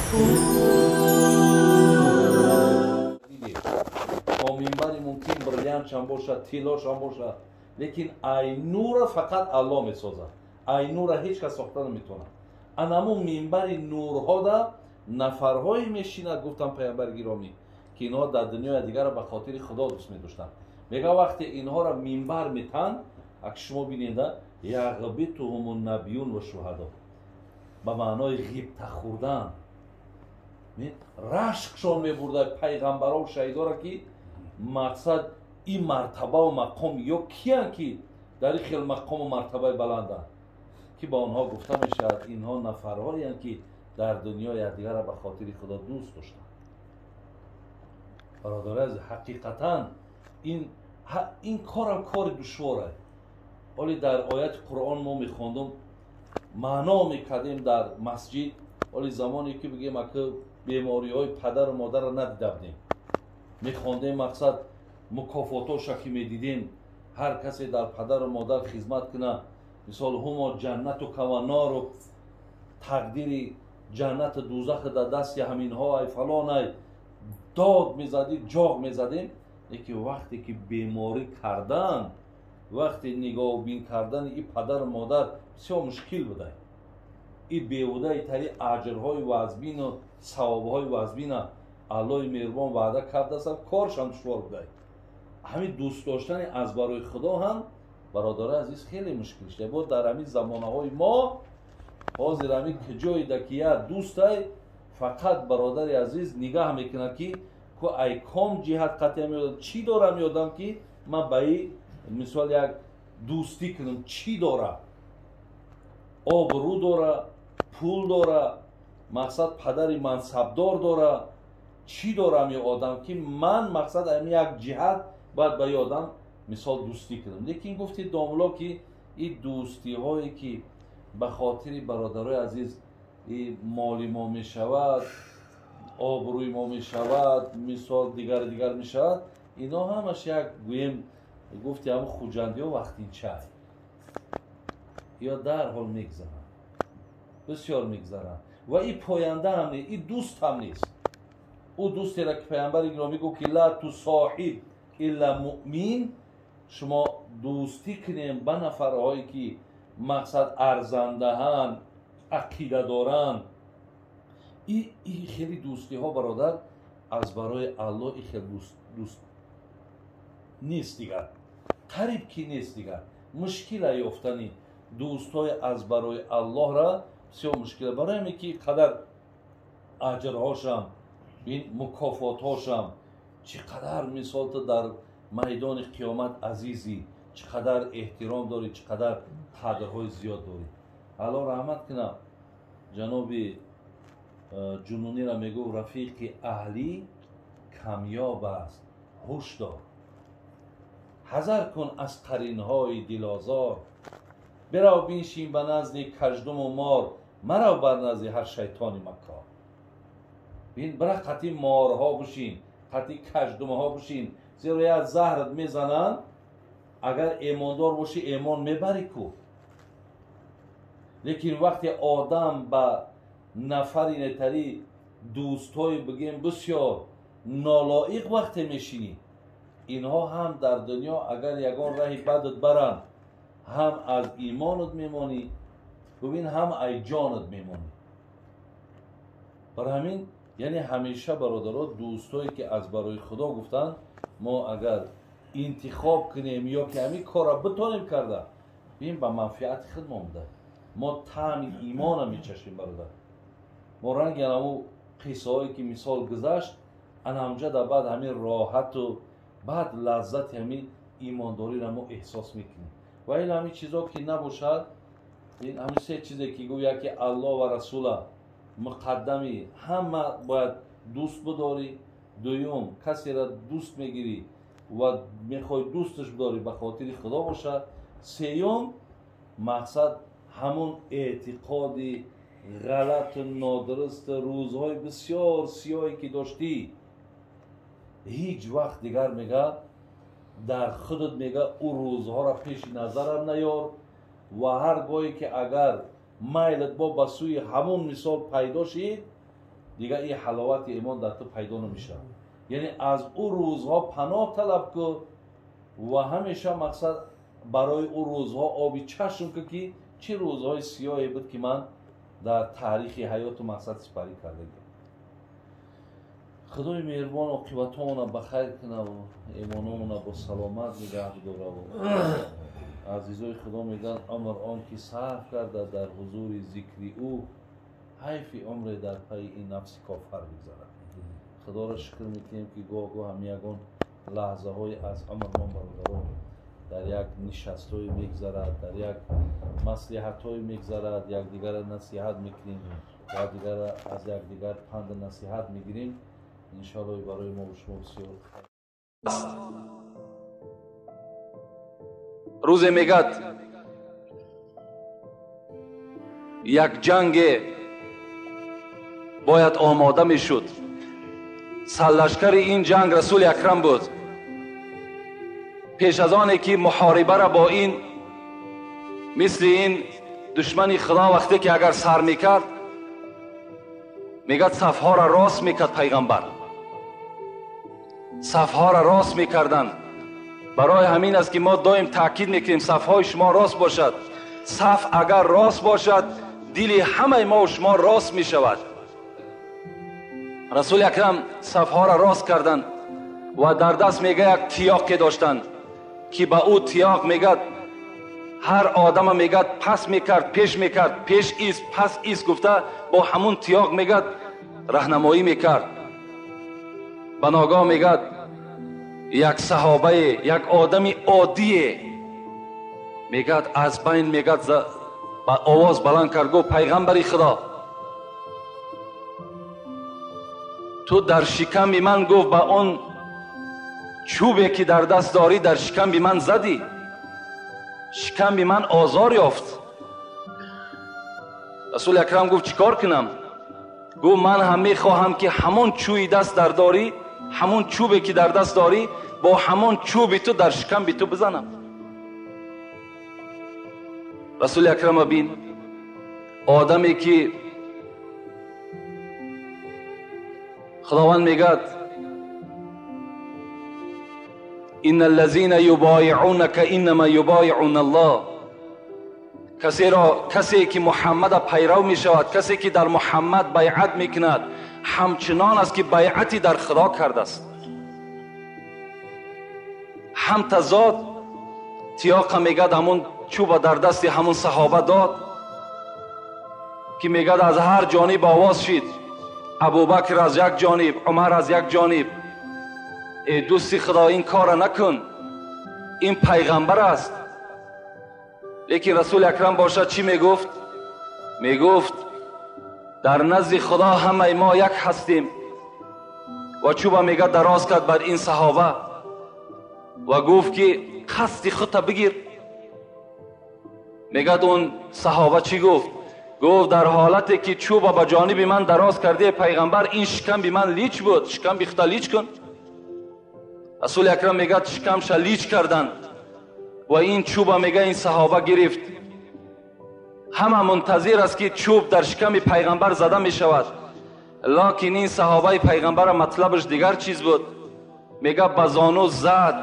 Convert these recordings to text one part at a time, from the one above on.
Бо минбари мумкин бриллиантшам бошад, тиллошам бошад, лекин айнура фақат Аллоҳ месозад. Айнура ҳеҷ кас сохта наметавонад. Анамун минбари нурҳода нафарҳое мешинад, гуфтам паямбари гиромӣ, ки инҳо дар дунёи дигарро ба хотири Худо дӯст медоштанд. Мега вақте инҳоро минбар метанд, ак шумо бинеда, яғбитуҳум набиюн ва шуҳадо, ба маънои ғибта хӯрдан, рашкшон мебурда пайғамбарову шаҳидоро, ки мақсад ин мартабаву мақом ё киян ки дар ин хел мақому мартабаи баланданд, ки ба онҳо гуфта мешавад инҳо нафарҳоянд ки дар дунё якдигарро ба хотири Худо дӯст доштанд. Бародари азиз, ҳақиқатан ин корам кори душворе. Ҳоле дар ояти Қуръон мо мехондум, маъно мекардем дар масҷид. Ҳоли замоне ки бигем, ака, бемориҳои падару модарро надида будем, мехондем, мақсад мукофотоша ки медидем, ҳар касе дар падару модар хизмат куна, мисол ҳумо ҷаннатука ва нору, тақдири ҷаннату дузах дар дасти ҳаминҳо ай фалон ай, дод мезадӣ, ҷоғ мезадем. Лекин вақте ки беморӣ кардан, вақте нигоҳубин кардани и падару модар бисёр мушкил буда. И беҳудаи тари аҷрҳои вазбину савобҳои вазбина Аллоҳи меҳрубон ваъда кардааст, коршам душвор буда. Ҳамин дӯст доштани аз барои Худо ҳам, бародари азиз, хеле мушкил шуда. Бо дар ҳамин замонаҳои мо ҳозир ҳамин куҷоида ки як дӯстай, фақат, бародари азиз, нигаҳ мекунад ки ку ай ком ҷиҳат қатъия меодам, чӣ дорам меодам ки ман ба и мисол як дӯстӣ кунам, чӣ дора, обрӯ дора, пул дора, мақсад падари мансабдор дора, чӣ дорам ё одам ки ман мақсад ами як ҷиҳат бояд ба и одам мисол дӯстӣ кунам. Лекин гуфти домло ки и дӯстиҳое ки ба хотири, бародарои азиз, и моли мо мешавад, обрӯи мо мешавад, мисол дигар дигар мешавад, ино ҳамаш як гӯем, гуфти ҳам хуҷандиҳо, вақтинчай ё дарҳол мегзаранд, бисёр мегзаранд ва и поянда ҳам не, и дӯст ҳам нест. Ӯ дӯстеро ки паямбари гиромӣ гуфт ки ла тусоҳиб илла муъмин, шумо дӯстӣ кунем ба нафарҳое ки мақсад арзандаҳанд, ақида доранд. И хеле дӯстиҳо, бародар, аз барои Аллоҳ и хел дӯст нест дигар, қариб ки нест дигар. Мушкила ёфтани дӯстҳои аз барои Аллоҳра бисёр мушкила. Барои ҳаме ки қадар аҷрҳошам, ин мукофотҳошам чӣ қадар, мисол ту дар майдони қиёмат азизӣ, чӣ қадар эҳтиром дорӣ, чӣ қадар қадрҳои зиёд дорӣ. Аллоҳ раҳмат кунад ҷаноби Ҷунунира, мегӯ: рафиқи аҳлӣ камёб аст, ҳуш дор, ҳазар кун аз қаринҳои дилозор, бирав биншин ба назди каждуму мор, марав бар назди ҳар шайтони маккор. Бин, бира қати морҳо бушин, қати каждумҳо бушин, зеро як заҳрат мезананд, агар эмондор бошӣ, эмон мебарӣ ку. Лекин вақте одам ба нафари нетарӣ дӯстҳои бигем бисёр нолоиқ вақте мешинӣ, инҳо ҳам дар дунё агар ягон раҳи бадат баранд, ҳам аз имонат мемонӣ, бубин, ҳам ай ҷонат мемонӣ. Барои ҳамин, яъне ҳамеша, бародаро, дӯстҳое ки аз барои Худо гуфтанд, мо агар интихоб кунем ё ки ҳамин корро битонем карда, бин, ба манфиати худ мо буда, мо таъми имона мечашем, бародар. Мо ранги анаму қиссаҳое ки мисол гузашт, ана ҳамҷа да баъд ҳамин роҳату баъд лаззати ҳамин имондориро мо эҳсос мекунем. Ва ин ҳамин чизо ки набошад, ҳамин се чизе ки гӯ, яке Аллоҳ ва Расула муқаддами ҳама бояд дӯст бидорӣ, дуюм, касеро дӯст мегирӣ ва мехоҳӣ дӯсташ бидорӣ, ба хотири Худо бошад, сеюм, мақсад ҳамун эътиқоди ғалату нодуруст, рӯзҳои бисёр сиёҳе ки доштӣ, ҳеҷ вақт дигар, мега, дар худат, мега, ӯ рӯзҳоро пеши назарам наёр ва ҳар гоҳе ки агар майлат бо ба сӯи ҳамун мисол пайдо шид. Дигар ин ҳаловати имон дар ту пайдо намешавад. Яъне аз ӯ рӯзҳо паноҳ талаб кун ва ҳамеша мақсад барои ӯ рӯзҳо оби чашм кун, ки чӣ рӯзҳои сиёҳе буд, ки ман дар таърихи ҳаёту мақсад сипарӣ кардагиам. Худои меҳрубон оқибатҳоамона ба хайр кунаву имономона бо саломат нигаҳ бидораву. Азизои Худо мегӯянд, умр он ки сарф карда дар ҳузури зикри ӯ, ҳайфи умре дар пайи ин нафси кофар бигзарад. Худоро шукр мекунем, ки гоҳ-гоҳ ҳам ягон лаҳзаҳое аз умрмон, бародарон, дар як нишастҳое мегзарад, дар як маслиҳатҳое мегзарад, якдигарро насиҳат мекунем, якдигарро аз якдигар панду насиҳат мегирем. Иншоаллоҳ барои мо шумо бисёр. Рӯзе мегӯяд, як ҷанге бояд омода мешуд. Сарлашкари ин ҷанг Расули Акрам буд. Пеш аз оне ки муҳорибаро бо ин мисли ин душмани Худо вақте ки агар сар мекард, мегӯяд сафҳоро рост мекард пайғамбар. Сафҳоро рост мекарданд. Барои ҳамин аст, ки мо доим таъкид мекунем, сафҳои шумо рост бошад. Саф агар рост бошад, дили ҳамаи мо шумо рост мешавад. Расули Акрам сафҳоро рост карданд ва дар даст мега як тиёқе доштанд, ки ба ӯ тиёқ мегӯяд ҳар одама мегӯяд пас мекард, пеш мекард, пеш ист, пас ист гуфта бо ҳамун тиёқ мегӯяд раҳнамоӣ мекард. Ба ногоҳ мегӯяд як саҳобае, як одами оддие мегӯяд аз байн мегӯяд ба овоз баланд кард, гуфт: пайғамбари Худо, ту дар шиками ман, гуфт, ба он чӯбе ки дар даст дорӣ дар шиками ман задӣ, шиками ман озор ёфт. Расули Акрам гуфт: чӣ кор кунам? Гуфт: ман ҳам мехоҳам, ки ҳамон чӯи даст дар дорӣ, ҳамон чӯбе ки дар даст дорӣ, бо ҳамон чӯби ту дар шиками ту бизанам. Расули Акрам бин, одаме ки Худованд мегӯяд: инна аллазина юбоиъунака иннама юбоиъуна Аллоҳ. Касе ки Муҳаммада пайрав мешавад, касе ки дар Муҳаммад байъат мекунад, ҳамчунон аст, ки байъати дар Худо кардааст. Ҳам тазод тиёқа мегӯяд ҳамун чӯба дар дасти ҳамун саҳоба дод, ки мегӯяд аз ҳар ҷониб овоз шид. Абубакр аз як ҷониб, Умар аз як ҷониб: э дӯсти Худо, ин корро накун, ин пайғамбар аст. Лекин Расули Акрам бошад чӣ мегуфт? Мегуфт: дар назди Худо ҳамаи мо як ҳастем. Ва чӯба мегӯяд дароз кард бар ин саҳоба ва гуфт, ки қасди худта бигир. Мегӯяд он саҳоба чӣ гуфт? Гуфт: дар ҳолате ки чӯба ба ҷониби ман дароз кардӣ пайғамбар, ин шикамби ман лич буд, шикамби худта лич кун. Расули Акрам мегӯяд шикамша лич карданд ва ин чӯба мега ин саҳоба гирифт. Ҳама мунтазир аст, ки чӯб дар шиками пайғамбар зада мешавад, локин ин саҳобаи пайғамбара матлабаш дигар чиз буд. Мега ба зону зад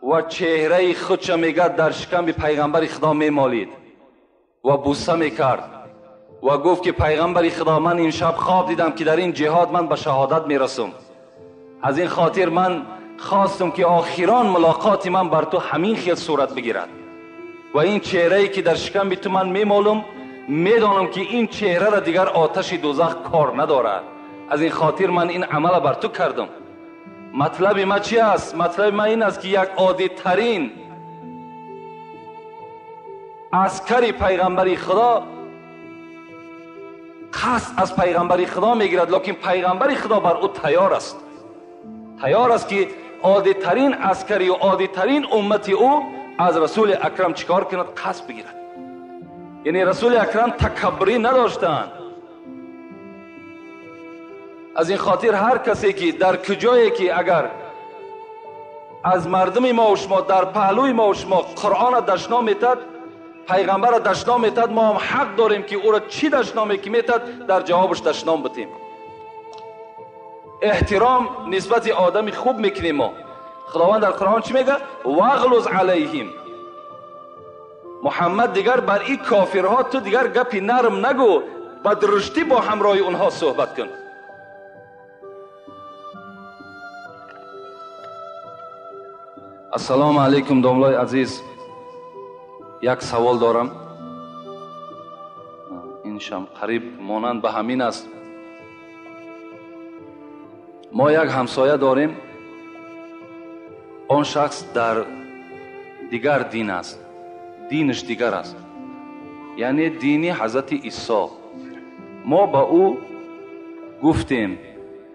ва чеҳраи худша мега дар шиками пайғамбари Худо мемолид ва буса мекард ва гуфт, ки пайғамбари Худо, ман имшаб хоб дидам, ки дар ин ҷиҳод ман ба шаҳодат мерасам. Аз ин хотир ман хостам, ки охирон мулоқоти ман бар ту ҳамин хел сурат бигирад ва ин чеҳрае ки дар шиками ту ман мемолам, медонам, ки ин чеҳраро дигар оташи дӯзах кор надорад. Аз ин хотир ман ин амала бар ту кардам. Матлаби ман чи аст? Матлаби ман ин аст, ки як оддитарин аскари пайғамбари Худо қасд аз пайғамбари Худо мегирад, лекин пайғамбари Худо бар ӯ тайёр аст. Тайёр аст, ки оддитарин аскарию оддитарин уммати ӯ аз Расули Акрам чӣ кор кунад? Қасд бигирад. Яъне Расули Акрам такаббурӣ надоштанд. Аз ин хотир ҳар касе ки дар куҷое ки агар аз мардуми мо шумо дар паҳлӯи мо шумо Қуръонро дашном метад, пайғамбарро дашном метад, мо ҳам ҳақ дорем, ки ӯро чӣ дашноме ки метад, дар ҷавобаш дашном битем. Эҳтиром нисбати одами хуб мекунем мо. Худованд дар Қуръон чӣ мегӯяд? Вағлуз алайҳим. Муҳаммад дигар бар ин кофирҳо ту дигар гапи нарм нагӯ, ба дуруштӣ бо ҳамроҳи онҳо суҳбат кун. Ассалому алайкум домлои азиз, як савол дорам. Иншам қариб монанд ба ҳамин аст. Мо як ҳамсоя дорем, он шахс дар дигар дин аст, динаш дигар аст, яъне дини ҳазрати Исо. Мо ба ӯ гуфтем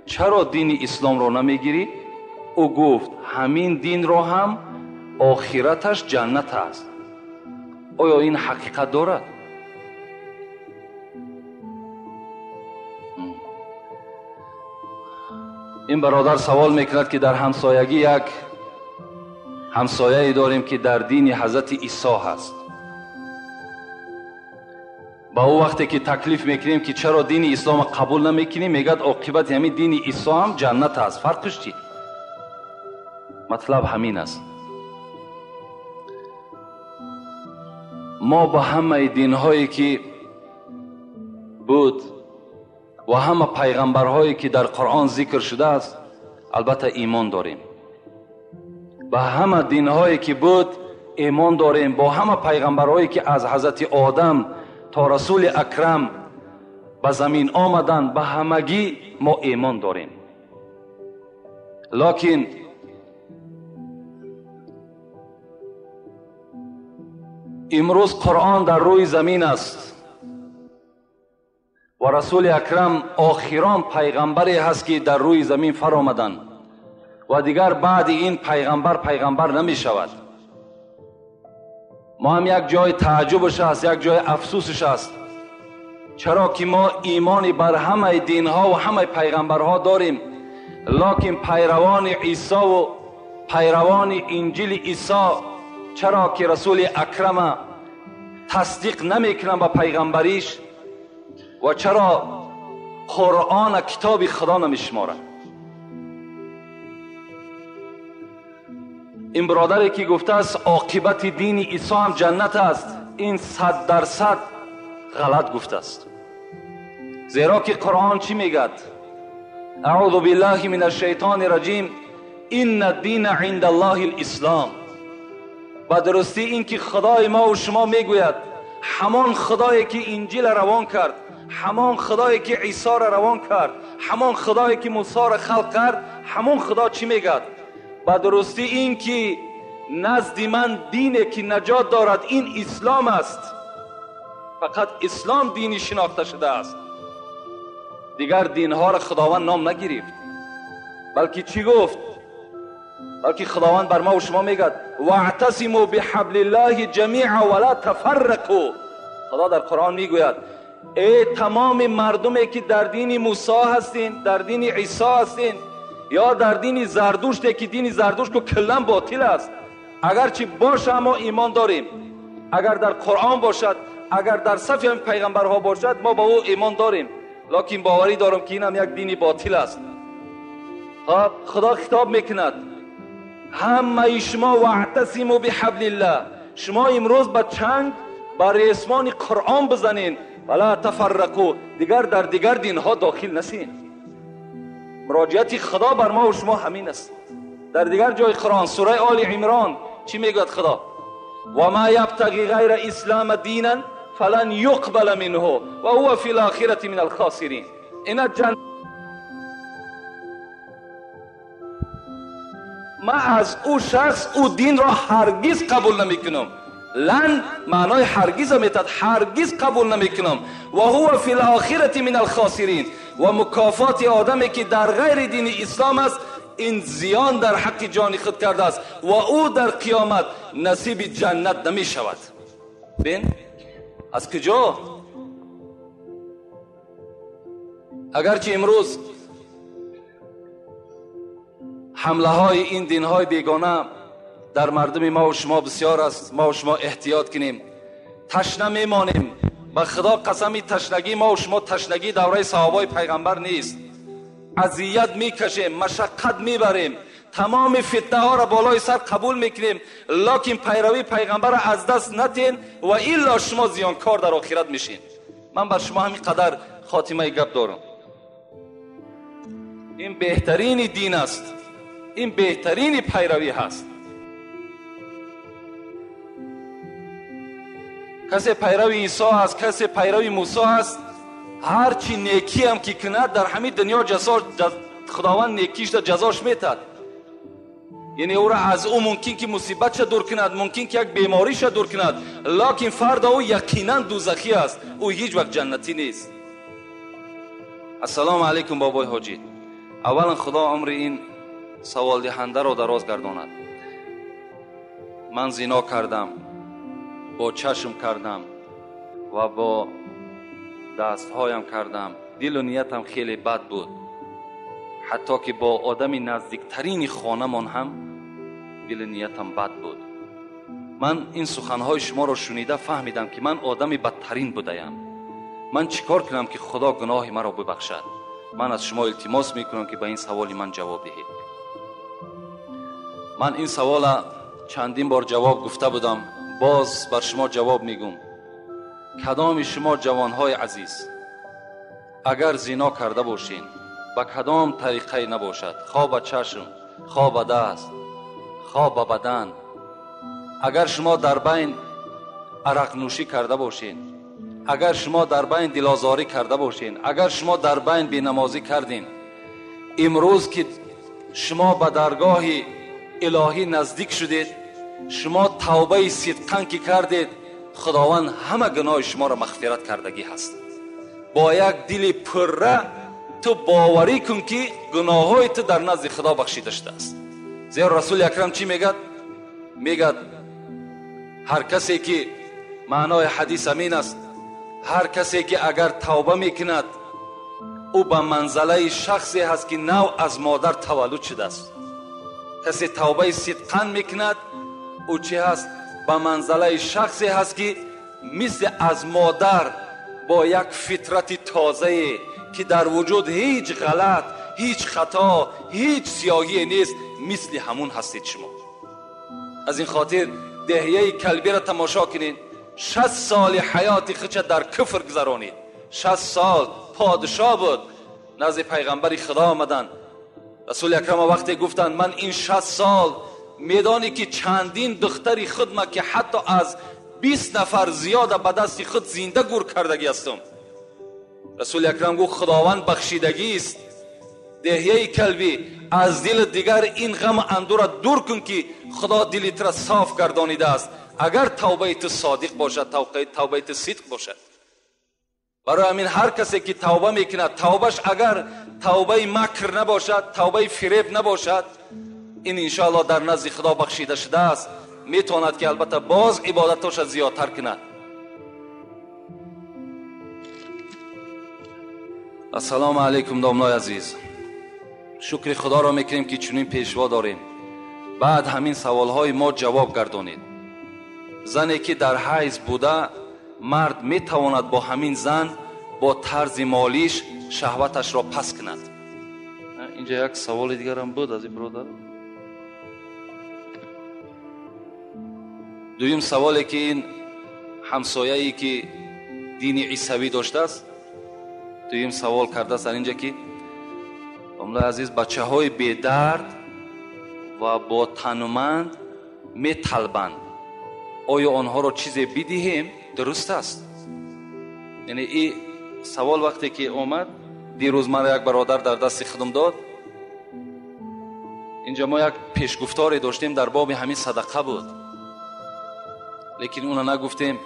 чаро дини исломро намегирӣ? Ӯ гуфт ҳамин динро ҳам охираташ ҷаннат аст. Оё ин ҳақиқат дорад? Ин бародар савол мекунад ки дар ҳамсоягӣ як ҳамсояе дорем ки дар дини ҳазрати Исо ҳаст. Ба ӯ вақте ки таклиф мекунем ки чаро дини исломро қабул намекунӣ, мегӯяд оқибати ҳамин дини Исо ҳам ҷаннат аст. Фарқиш чӣ? Матлаб ҳамин аст. Мо ба ҳамаи динҳое ки буд ва ҳама пайғамбарҳое ки дар Қуръон зикр шудааст, албатта имон дорем. Ба ҳама динҳое ки буд имон дорем, бо ҳама пайғамбарҳое ки аз ҳазрати Одам то Расули Акрам ба замин омаданд, ба ҳамагӣ мо имон дорем. Локин имрӯз Қуръон дар рӯи замин аст ва Расули Акрам охирон пайғамбаре ҳаст ки дар рӯи замин фаромаданд ва дигар баъди ин пайғамбар пайғамбар намешавад. Мо ҳам як ҷои тааҷҷубаш аст, як ҷои афсусаш аст, чаро ки мо имони бар ҳамаи динҳо ва ҳамаи пайғамбарҳо дорем, локин пайравони Исо ва пайравони Инҷили Исо чаро ки Расули Акрама тасдиқ намекунанд ба пайғамбариш ва чаро Қуръона китоби Худо намешуморанд? Ин бародаре ки гуфтааст оқибати дини Исо ҳам ҷаннат аст, ин 100% ғалат гуфтааст. Зеро ки Қуръон чӣ мегӯяд? Аъузу биллаҳи мин ашшайтони раҷим, инна дина инда Аллоҳи лислом. Ба дурустӣ ин ки Худои мо ва шумо мегӯяд, ҳамон Худое ки Инҷилро равон кард, ҳамон Худое ки Исоро равон кард, ҳамон Худое ки Мусоро халқ кард, ҳамон Худо чӣ мегӯяд? Ба дурустӣ ин ки назди ман дине ки наҷот дорад ин ислом аст. Фақат ислом дини шинохта шудааст. Дигар динҳоро Худованд ном нагирифт, балки чӣ гуфт? Балки Худованд бар мо ва шумо мегӯяд ваътасиму биҳаблиллаҳи ҷамиъа ва ла тафаррақу. Худо дар Қуръон мегӯяд эй тамоми мардуме ки дар дини Мусо ҳастин, дар дини Исо ҳастин ё дар дини Зардуште ки дини Зардушт ку куллан ботил аст, агарчи боша мо имон дорем, агар дар Қуръон бошад, агар дар сафи ҳамин пайғамбарҳо бошад, мо ба ӯ имон дорем, локин боварӣ дорам ки инам як дини ботил аст. Худо хитоб мекунад ҳамаи шумо ваътасиму биҳаблиллаҳ, шумо имрӯз ба чанг ба ресмони Қуръон бизанед, вала тафаррақу, дигар дар дигар динҳо дохил насин. Муроҷиати Худо бар мо ва шумо ҳамин аст. Дар дигар ҷои Қуръон, сураи Оли Имрон чӣ мегӯяд Худо? Ва ма ябтағи ғайра ислама динан фалан юқбала минҳу ва ҳува фи лохирати мин алхосирин. Ина ҷан ман аз ӯ шахс ӯ динро ҳаргиз қабул намекунам. Лан маънои ҳаргиза метад, ҳаргиз қабул намекунам. Ва ҳува фи лохирати мин алхосирин. Ва мукофоти одаме ки дар ғайри дини ислом аст, ин зиён дар ҳаққи ҷони худ кардааст ва ӯ дар қиёмат насиби ҷаннат намешавад. Бин аз куҷо? Агарчи имрӯз ҳамлаҳои ин динҳои бегона дар мардуми мо ва шумо бисёр аст, мо ва шумо эҳтиёт кунем. Ташна мемонем. Ба Худо қасами ташнагии мо ва шумо ташнагии давраи саҳобаи пайғамбар нест. Азият мекашем, машаққат мебарем, тамоми фитнаҳоро болои сар қабул мекунем, лекин пайравии пайғамбарро аз даст натен ва илло шумо зиёнкор дар охират мешин. Ман бар шумо ҳамин қадар хотимаи гап дорам. Ин беҳтарини дин аст, ин беҳтарини пайравӣ ҳаст. Касе пайрави Исо аст, касе пайрави Мусо аст, ҳарчи некиам ки кунад дар ҳамин дунё Худованд некишда ҷазош метад. Яъне ӯро аз ӯ мумкин ки мусибатша дур кунад, мумкин ки як бемориша дур кунад, лекин фарда ӯ яқинан дузахӣ аст, ӯ ҳеҷ вақт ҷаннатӣ нест. Ассалому алайкум бобои ҳоҷӣ. Аввалан Худо умри ин саволдиҳандаро дароз гардонад. Ман зино кардам, бо чашм кардам ва бо дастҳоям кардам. Дилу ниятам хеле бад буд, ҳатто ки бо одами наздиктарини хонамон ҳам дилу ниятам бад буд. Ман ин суханҳои шуморо шунида фаҳмидам ки ман одами бадтарин будаям. Ман чӣ кор кунам ки Худо гуноҳи маро бибахшад? Ман аз шумо илтимос мекунам ки ба ин саволи ман ҷавоб диҳед. Ман ин савола чандин бор ҷавоб гуфта будам, боз бар шумо ҷавоб мегӯм. Кадоми шумо ҷавонҳои азиз агар зино карда бошед, ба кадом тариқае набошад, хо ба чашм, хо ба даст, хо ба бадан, агар шумо дар байн арақнӯшӣ карда бошед, агар шумо дар байн дилозорӣ карда бошед, агар шумо дар байн бенамозӣ кардин, имрӯз ки шумо ба даргоҳи илоҳӣ наздик шудед, шумо тавбаи сидқан ки кардед, Худованд ҳама гуноҳи шуморо мағфират кардагӣ ҳаст. Бо як дили пурра ту боварӣ кун ки гуноҳҳои ту дар назди Худо бахшида шудааст. Зеро Расули Акрам чӣ мегӯяд? Мегӯяд ҳар касе ки, маънои ҳадис ҳамин аст, ҳар касе ки агар тавба мекунад, ӯ ба манзалаи шахсе ҳаст ки нав аз модар таваллуд шудааст. Касе тавбаи сидқан мекунад, ӯ чӣ ҳаст? Ба манзалаи шахсе ҳаст ки мисли аз модар бо як фитрати тозае ки дар вуҷуд ҳеҷ ғалат, ҳеҷ хато, ҳеҷ сиёҳие нест, мисли ҳамун ҳастед шумо. Аз ин хотир деҳияи калбиро тамошо кунед. 60 соли ҳаёти худша дар куфр гузаронид. 60 сол подшоҳ буд. Назди пайғамбари Худо омаданд. Расули Акрам вақте гуфтанд ман ин 60 сол медонӣ ки чандин духтари худма ки ҳатто аз 20 нафар зиёда ба дасти худ зинда гур кардагӣ ҳастам. Расули Акрам гуфт Худованд бахшидагист. Деҳияи калбӣ аз дили дигар ин ғаму андӯра дур кун ки Худо дили тура соф гардонидааст. Агар тавбаи ту содиқ бошад, тавбаи ту сидқ бошад. Барои ҳамин ҳар касе ки тавба мекунад, тавбаш агар тавбаи макр набошад, тавбаи фиреб набошад, ин иншоаллоҳ дар назди Худо бахшида шудааст. Метавонад ки албатта боз ибодатоша зиёдтар кунад. Ассалому алайкум домлои азиз. Шукри Худоро мекунем ки чунин пешво дорем. Баъд ҳамин саволҳои мо ҷавоб гардонед. Зане ки дар ҳайз буда, мард метавонад бо ҳамин зан бо тарзи молиш шаҳваташро пас кунад. Инҷа як саволи дигарам буд аз ин бародар. Дуюм саволе ки ин ҳамсояе ки дини исавӣ доштааст, дуюм савол кардааст дар инҷа ки домлаи азиз, бачаҳои бедард ва бо тануманд металбанд, оё онҳоро чизе бидиҳем дуруст аст? Яъне ин савол вақте ки омад, дирӯз маро як бародар дар дасти худам дод. Инҷа мо як пешгуфторе доштем дар боби ҳамин садақа буд, лекин уна нагуфтем.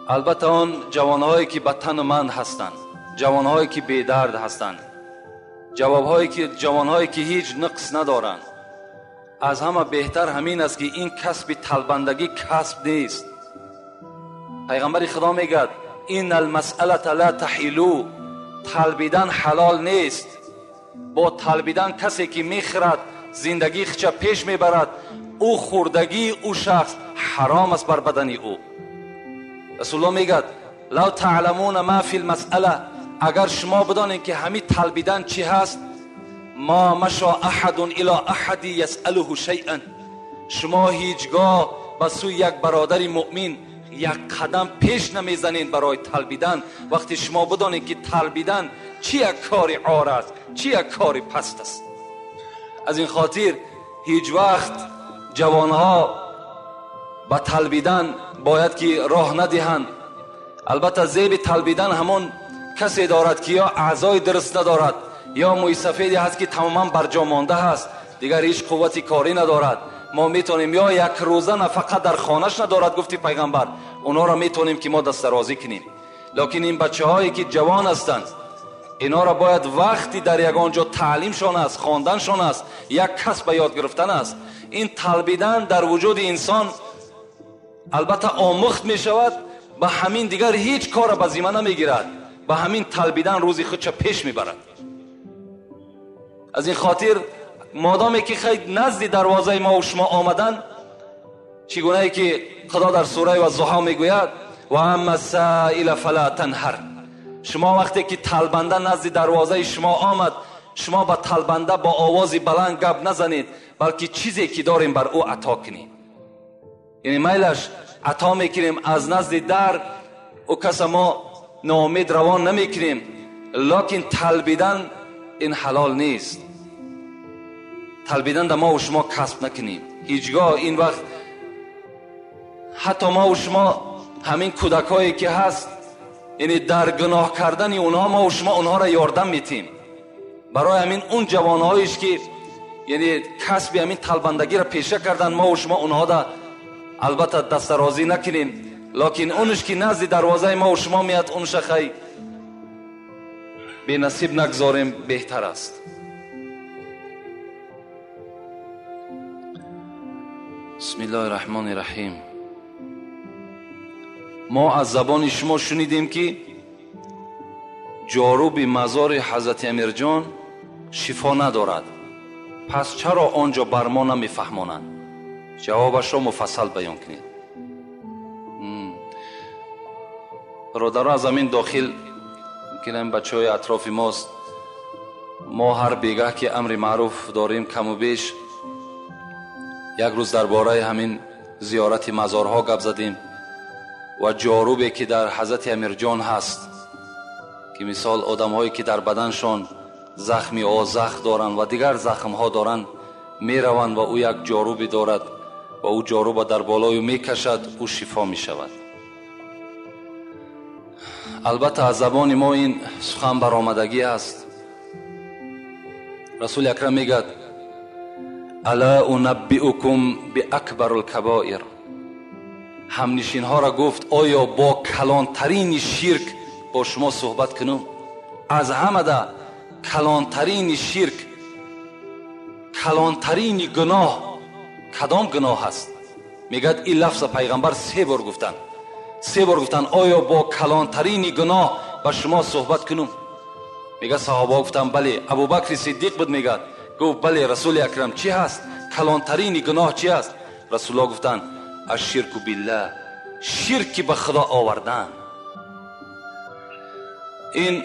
Албатта он ҷавонҳое ки ба тануманд ҳастанд, ҷавонҳое ки бедард ҳастанд, ҷавонҳое ки ҳеҷ нуқс надоранд, аз ҳама беҳтар ҳамин аст ки ин касби талбандагӣ касб нест. Пайғамбари Худо мегӯяд ин алмасъалата ла таҳилу, талбидан ҳалол нест. Бо талбидан касе ки мехӯрад, зиндагии худша пеш мебарад, ӯ хӯрдагии ӯ шахс ҳаром аст бар бадани ӯ. Расулуллоҳ мегӯяд лав таъламуна ма фи лмасъала, Агар шумо бидонед ки ҳамин талбидан чӣ ҳаст, ма маша аҳадун ило аҳади ясалуҳу шайъан, шумо ҳеҷгоҳ ба сӯи як бародари муъмин як қадам пеш намезанед барои талбидан. Вақте шумо бидонед ки талбидан чӣ як кори ор аст, чӣ як кори паст аст. Аз ин хотир ҳеҷ вақт ҷавонҳо ба талбидан бояд ки роҳ надиҳанд. Албатта зеби талбидан ҳамон касе дорад ки ё аъзои дуруст надорад, ё мӯи сафеде ҳаст ки тамоман барҷо монда ҳаст, дигар ҳеҷ қуввати корӣ надорад. Мо метавонем ё як рӯза нафақа дар хонаш надорад, гуфти пайғамбар, онҳоро метавонем ки мо дастдарозӣ кунем. Лекин ин бачаҳое ки ҷавон ҳастанд, инҳоро бояд вақти дар ягон ҷо таълимшон аст, хонданшон аст, як касб ба ёд гирифтан аст. Ин талбидан дар вуҷуди инсон албатта омӯхт мешавад, ба ҳамин дигар ҳеҷ корро ба зимма намегирад, ба ҳамин талбидан рӯзи худша пеш мебарад. Аз ин хотир модоме ки хай назди дарвозаи мо ва шумо омадан, чӣ гунае ки Худо дар сураи Ваззуҳо мегӯяд: ва амма саила фала танҳар. Шумо вақте ки талбанда назди дарвозаи шумо омад, шумо ба талбанда бо овози баланд гап назанед, балки чизе ки дорем бар ӯ ато кунед. Яъне майлаш ато мекунем аз назди дар, ӯ каса мо ноумед равон намекунем, лекин талбидан ин ҳалол нест. Талбидан да мо ва шумо касб накунем ҳеҷгоҳ. Ин вақт ҳатто мо ва шумо ҳамин кӯдакҳое ки ҳаст, яъне дар гуноҳ кардани онҳо мо ва шумо онҳоро ёрдам метем. Барои ҳамин он ҷавонҳоеш ки яъне касби ҳамин талбандагиро пеша кардан, мо ва шумо онҳода албатта дастдарозӣ накунем, лекин онш ки назди дарвозаи мо ва шумо меяд, онша хай бенасиб нагзорем, беҳтар аст. Бисмиллоҳи раҳмони раҳим. Мо аз забони шумо шунидем ки ҷоруби мазори ҳазрати Амирҷон шифо надорад, пас чаро он ҷо бар мо намефаҳмонанд? Ҷавобашро муфассал баён кунед. Бародаро, аз ҳамин дохил мумкин ин бачаҳои атрофи мост, мо ҳар бегаҳ ки амри маъруф дорем каму беш, як рӯз дар бораи ҳамин зиёрати мазорҳо гап задем ва ҷорубе ки дар ҳазрати Амирҷон ҳаст, ки мисол одамҳое ки дар баданшон захми озах доранд ва дигар захмҳо доранд, мераванд ва ӯ як ҷорубе дорад ва ӯ ҷоруба дар болою мекашад, ӯ шифо мешавад. Албатта аз забони мо ин сухан баромадагӣ аст. Расули акрам мегӯяд: ала унаббиукум биакбарул кабоир. Ҳамнишинҳоро гуфт: оё бо калонтарини ширк бо шумо суҳбат кунам? Аз ҳамада калонтарини ширк, калонтарини гуноҳ кадом гуноҳ аст? Мегӯяд ин лафза пайғамбар се бор гуфтанд. Се бор гуфтанд: оё бо калонтарини гуноҳ ба шумо суҳбат кунам? Мегӯяд саҳобаҳо гуфтанд: бале. Абубакри Сиддиқ буд, мегӯяд. Гуфт: бале, Расули акрам, чӣ ҳаст? Калонтарини гуноҳ чӣ аст? Расулуллоҳ гуфтанд: ашширку биллаҳ, ширки ба Худо овардан. Ин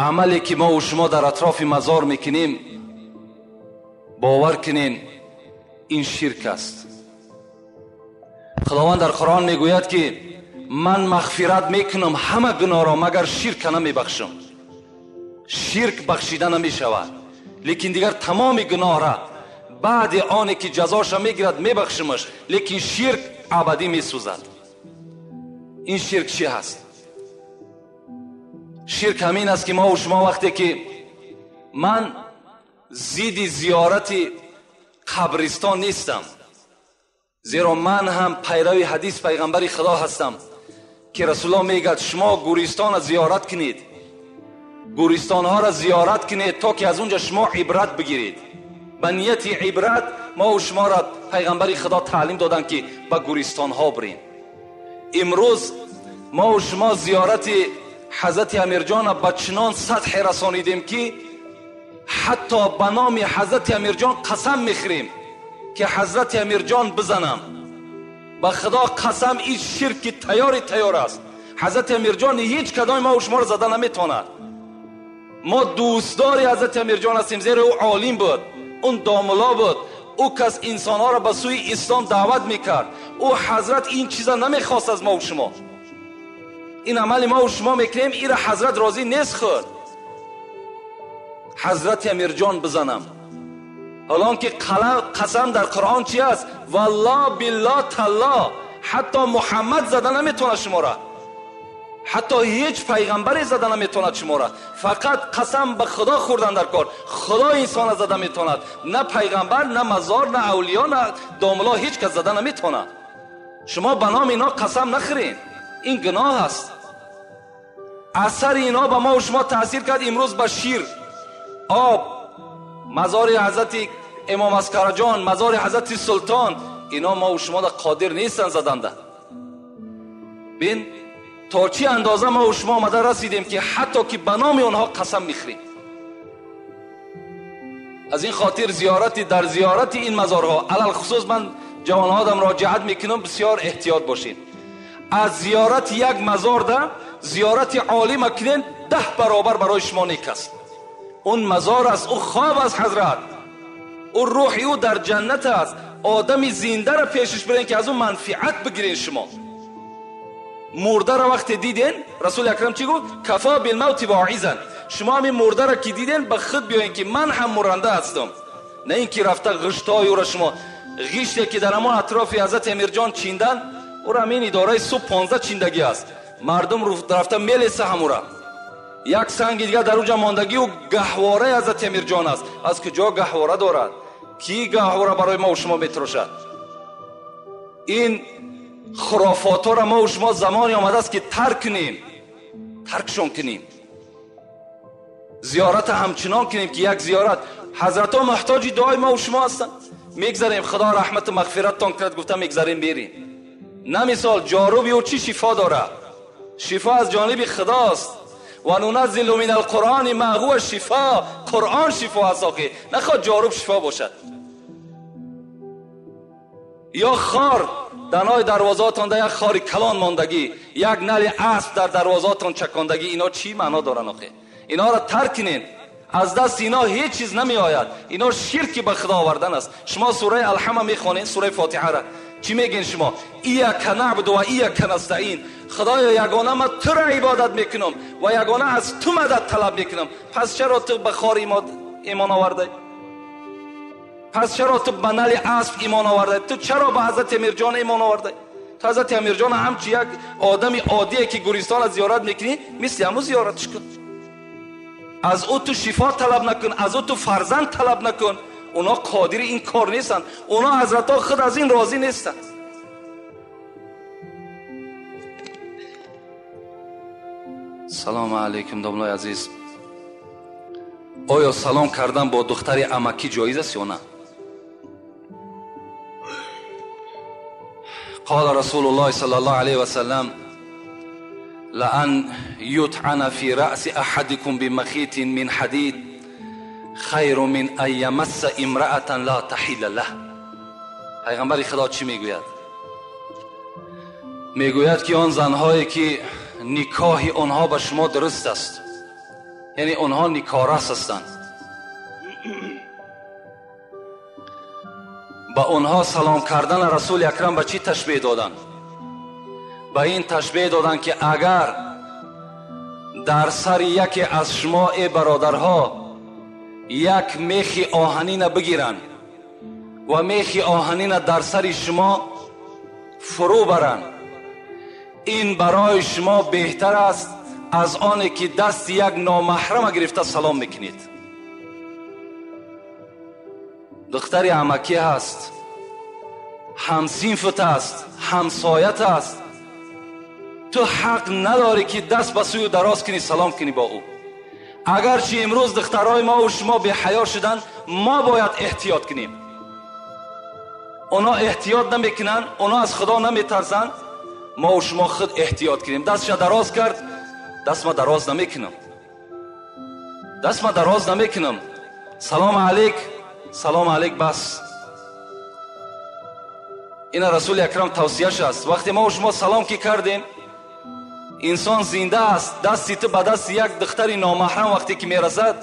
амале ки мо ва шумо дар атрофи мазор мекунем, бовар кунем, ин ширк аст. Худованд дар Қуръон мегӯяд ки ман мағфират мекунам ҳама гуноҳро, магар ширка намебахшам. Ширк бахшида намешавад, лекин дигар тамоми гуноҳра баъди оне ки ҷазоша мегирад мебахшимаш, лекин ширк абадӣ месӯзад. Ин ширк чӣ ҳаст? Ширк ҳамин аст ки мо ва шумо вақте ки ман зидди зиёрати қабристон нестам, зеро ман ҳам пайрави ҳадис пайғамбари Худо ҳастам ки Расулуллоҳ мегӯяд: шумо гӯристонро зиёрат кунед, гӯристонҳоро зиёрат кунед то ки аз он ҷо шумо ибрат бигиред. Ба нияти ибрат мо ва шуморо пайғамбари Худо таълим доданд ки ба гӯристонҳо бирем. Имрӯз мо ва шумо зиёрати ҳазрати Амирҷонро ба чунон сатҳе расонидем ки ҳатто ба номи ҳазрати Амирҷон қасам мехӯрем ки ҳазрати Амирҷон бизанам. Ба Худо қасам, ин ширки тайёри тайёр аст. Ҳазрати Амирҷон ҳеҷ кадоми мо шуморо зада наметавонад. Мо дӯстдори Ҳазрати Амирҷон ҳастем, зеро ӯ олим буд, он домулло буд, ӯ кас инсонҳоро ба сӯи ислом даъват мекард. Ӯ ҳазрат ин чиза намехост аз мо шумо. Ин амали мо шумо мекунем, инро ҳазрат розӣ нест худ. Ҳазрати Амирҷон бизанам. Ҳолон ки қасам дар Қуръон чи аст? Валло билло талло. Ҳатто Муҳаммад зада наметавонад шуморо. Ҳатто ҳеҷ пайғамбаре зада наметавонад шуморо. Фақат қасам ба Худо хӯрдан дар кор. Худо инсонро зада метавонад. На пайғамбар, на мазор, на авлиё, на домулло, ҳеҷ кас зада наметавонад. Шумо ба номи ино қасам нахӯред. Ин гуноҳ аст. Асари ино ба мо шумо таъсир кард. Имрӯз ба шир, об, мазори ҳазрати Имом Аскараҷон, мазори ҳазрати Султон, ино мо шумо қодир нестанд заданда. Бин то чӣ андоза мо шумо омада расидем ки ҳатто ки ба номи онҳо қасам мехӯрем. Аз ин хотир зиёрати дар зиёрати ин мазорҳо, алалхусус ман ҷавонҳода муроҷиат мекунам, бисёр эҳтиёт бошед. Аз зиёрати як мазорда зиёрати олима кунед, 10 баробар барои шумо нек аст. Он мазор аст, ӯ хоб аст ҳазрат, ӯ рӯҳи ӯ дар ҷаннат аст. Одами зиндаро пешиш бирен ки аз ӯ манфиат бигирен. Шумо мурдаро вақте диден, Расули Акрам чӣ гуфт? Кафо билмавти воизан. Шумо ҳамин мурдаро ки диден, ба худ биёен ки ман ҳам муранда ҳастам. На ин ки рафта ғиштҳои ӯро шумо, ғиште ки дар ҳамон атрофи ҳазрати Амирҷон чиндан, ӯро ҳамин идораи субҳ 15 чиндагӣ аст. Мардум рафта мелеса ҳамура. Як санги дигар дар уҷа мондагӣ ӯ гаҳвораи ҳазрати Амирҷон аст. Аз куҷо гаҳвора дорад? Ки гаҳвора барои мо шумо метрошад? Ин хурофотҳоро мо шумо замоне омадааст ки тарк кунем, таркшон кунем, зиёрата ҳамчунон кунем ки як зиёрат. Ҳазратҳо муҳтоҷи дуои мо шумо ҳастанд. Мегзарем, Худо раҳмату мағфираттон кунад гуфта мегзарем, берем. На мисол ҷоруби ӯ чӣ шифо дорад? Шифо аз ҷониби Худост. Ва нуназзилу мин алқуръони ма ҳува шифо. Қуръон шифо аст, охи нахоҳ ҷоруб шифо бошад. Ё хор данои дарвозаотон да як хори калон мондагӣ, як нали асп дар дарвозаотон чакондагӣ, ино чӣ маъно доранд охи? Иноро тарк кунед. Аз дасти ино ҳеҷ чиз намеояд. Ино ширки ба Худо овардан аст. Шумо сураи Алҳама мехонед, сураи Фотиҳара чӣ мегӯед шумо? Ияка наъбуду ва ияка настаин. Худоё, ягона ман туро ибодат мекунам ва ягона аз ту мадад талаб мекунам. Пас чаро ту ба хор имон овардай? Пас чаро ту ба нали асп имон овардай? Ту чаро ба ҳазрати Амирҷон имон овардай? Ту ҳазрати Амирҷон ҳамчун як одами оддие ки гуристонро зиёрат мекунӣ, мисли ҳамун зиёратш кун. Аз ӯ ту шифо талаб накун, аз ӯ ту фарзанд талаб накун. Онҳо қодири ин кор нестанд. Онҳо ҳазратҳо худ аз ин розӣ нестанд. Салому алайкум домлои азиз. Оё салом кардан бо духтари амакӣ ҷоиз аст ё на? قال رسول الله صلى الله عليه وسلم لأن يطعن في رأس أحدكم بمخيط من حديد خير من أن يمس امرأة لا تحل له. پیغمبر خدا چی میگوید؟ میگوید که آن زنهایی که نکاح آنها به شما درست است، یعنی آنها نکارس هستند، ба онҳо салом кардан Расули Акрам ба чӣ ташбеҳ доданд? Ба ин ташбеҳ доданд ки агар дар сари яке аз шумо, э бародарҳо, як мехи оҳанина бигиранд ва мехи оҳанина дар сари шумо фурӯ баранд, ин барои шумо беҳтар аст аз оне ки дасти як номаҳрама гирифта салом мекунед. Духтари амакӣ ҳаст, ҳамсинфат аст, ҳамсоят аст, ту ҳақ надорӣ ки даст ба сӯи дароз кунӣ, салом кунӣ бо ӯ. Агарчи имрӯз духтарҳои мо ва шумо беҳаё шуданд, мо бояд эҳтиёт кунем. Онҳо эҳтиёт намекунанд, онҳо аз Худо наметарсанд, мо ва шумо худ эҳтиёт кунем. Дастша дароз кард, даст ма дароз намекунам, даст ма дароз намекунам. Салом алейк, салом алейк, бас. Ина Расули Акрам тавсияш аст. Вақте мо шумо салом ки кардем, инсон зинда аст, дасти ту ба дасти як духтари номаҳрам вақте ки мерасад,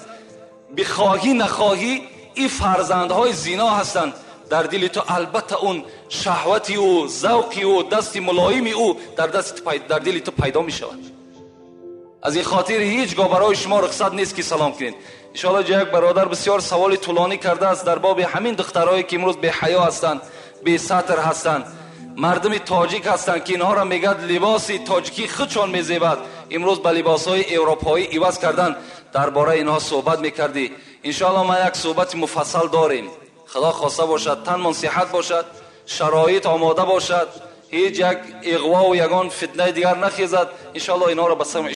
бихоҳӣ нахоҳӣ, ин фарзандҳои зино ҳастанд. Дар дили ту албатта он шаҳвати ӯ, завқи ӯ, дасти мулоими ӯ дар дили ту пайдо мешавад. Аз ин хотир ҳеҷ гоҳ барои шумо рухсат нест ки салом кунед. Иншоалло ҷа як бародар бисёр саволи тӯлонӣ кардааст дар боби ҳамин духтарҳое ки имрӯз беҳаё ҳастанд, бесатр ҳастанд, мардуми тоҷик ҳастанд ки инҳоро мегӯяд либоси тоҷикӣ худшон мезебад, имрӯз ба либосҳои европоӣ иваз кардан. Дар бораи инҳо суҳбат мекардӣ. Иншоалло ма як суҳбати муфассал дорем. Худо хоста бошад, танмон сиҳат бошад, шароит омода бошад, ҳеҷ як иғвову ягон фитнаи дигар нахезад. Иншоалло инҳоро ба самъи